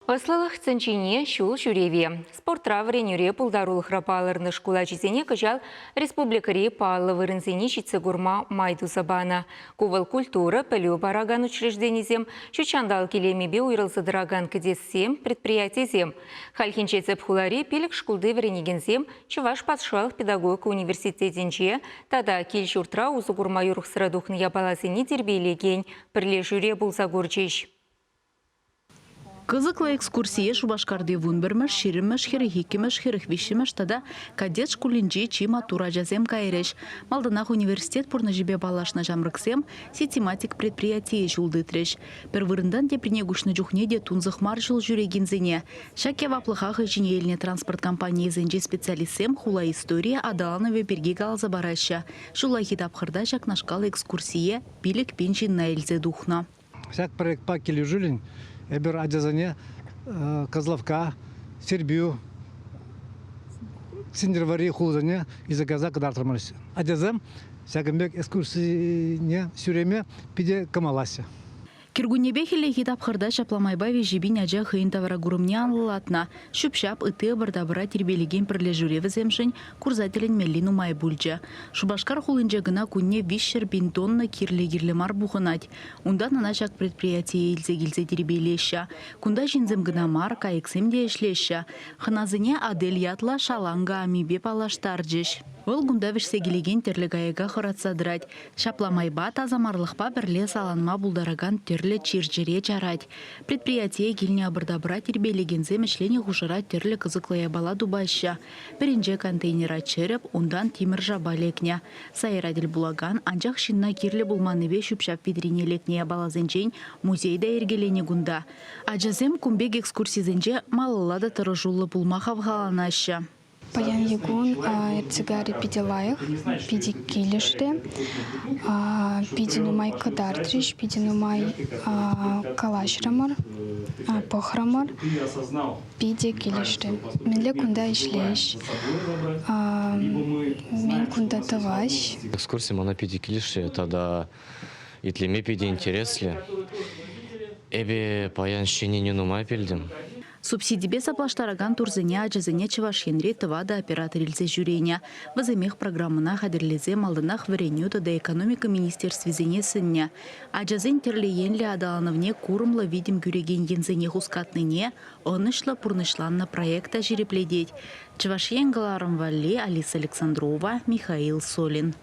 Ӑслӑлӑх тӗнчине ҫул ҫӳреве, спортра, вӗренӳре пултарулӑхра палӑрнӑ шкул ачисене кӑҫал республикӑри паллӑ вырӑнсене ҫитсе курма май туса панӑ. Ку вӑл культура, пӗлӳ паракан учрежденисем, ҫут ҫанталӑк илемӗпе уйрӑлса тӑракан кӗтессем, предприятисем. Хальхинче тӗп хулари пилӗк шкулти вӗренекенсем Чӑваш патшалӑх педагогика университетӗнче тата кил-ҫуртра усӑ курма юрӑхсӑра тухнӑ япаласене тирпейлекен пӗрлешӳре пулса курчӗҫ. Кӑсӑклӑ экскурсие Шупашкарти 11-мӗш, 20-мӗш, 42-мӗш, 43-мӗш тата кадет шкулӗнчи чи маттур ачасем кайрӗҫ. Малтанах университет пурнӑҫӗпе паллашнӑ ҫамрӑксем Ситиматик предприятие ҫул тытрӗҫ. Пӗр вырӑнтан теприне куҫнӑ чухне те тунсӑх мар ҫул ҫӳрекенсене. Ҫак яваплӑха хӑй ҫине илнӗ транспорт компанийӗсенчи специалистсем хула историйӗ аталанӑвӗ пирки каласа параҫҫӗ. Ҫуллахи тапхӑрта ҫакнашкал экскурсие 5000 ҫынна илсе тухнӑ. Ҫак проектпа килӗшӳллӗн эпир ачасене Козловка, Сербию, Сӗнтӗрвӑрри хуласене илсе кайса кӑтартрӑмӑр. Ачасем ҫакӑн пек экскурсине ҫӳреме питӗ кӑмӑллаҫҫӗ. Кӗркуннепе хӗллехи тапхӑрта ҫапла майпа 3,000 ача хӑйӗн тавракурӑмне анлӑлатнӑ. Ҫӳп-ҫап, ытти ӑпӑр-тапӑра тирпейлекен пӗрлешӳре вӗсемшӗн курса тӗлӗнмелли нумай пулчӗ. Шупашкар хулинче кӑна кунне 300 тонна кирлӗ-кирлӗ мар пухӑнать. Унтан ӑна ҫак предприятие илсе килсе тирпейлеҫҫӗ. Кунта ҫынсем кӑна мар, кайӑксем те ӗҫлеҫҫӗ. Хӑнасене Адель ятлӑ шаланкӑ амипе паллаштарчӗҫ. Вӑл кунта вӗҫсе килекен тӗрлӗ кайӑка хӑратса тӑрать. Ҫапла майпа тасамарлӑхпа пӗрле саланма пултаракан тӗрлӗ чир-чӗре чарать. Предприятие килнӗ ӑпӑр-тапӑра тирпейлекенсем ӗҫленӗ хушӑра тӗрлӗ кӑсӑклӑ япала тупаҫҫӗ. Пӗринче контейнера чӗрӗп, унтан тимӗр шапа лекнӗ. Сайра тӗл пулакан, анчах ҫынна кирлӗ пулманнипе ҫӳп-ҫап витрине лекнӗ япаласенчен музей та йӗркеленӗ кунта. Ачасем кун пек экскурсисенче малалла та тӑрӑшуллӑ пулма хавхаланаҫҫӗ. Паянхи кун эрцегари питӗ лайӑх, питӗ килӗшрӗ, питӗ нумай кӑтартрӗҫ, питӗ нумай калаҫрӑмӑр, пӑхрӑмӑр. Питӗ килӗшрӗ. Мӗнле кунта ӗҫлеҫ, мӗн кунта тӑваҫ. Экскурси мана питӗ килӗшрӗ тата итлеме питӗ интереслӗ. Эпӗ паян ҫӗннине нумай пӗлтӗм. Субсидипе саплаштаракан турсене ачасене Чӑваш Енри тӑватӑ оператор илсе ҫӳренӗ. Вӗсемех программӑна хатӗрлесе малтанах Вӗренӳ тата экономика министерствисене сӗннӗ. Ачасен тӗрлӗ енлӗ аталанӑвне курӑмлӑ витӗм кӳрекен енсене хускатнине ӑнӑҫлӑ пурнӑҫланнӑ проект та ҫирӗплетет. Чӑваш Ен кӑларӑм валли Алиса Александрова, Михаил Солин.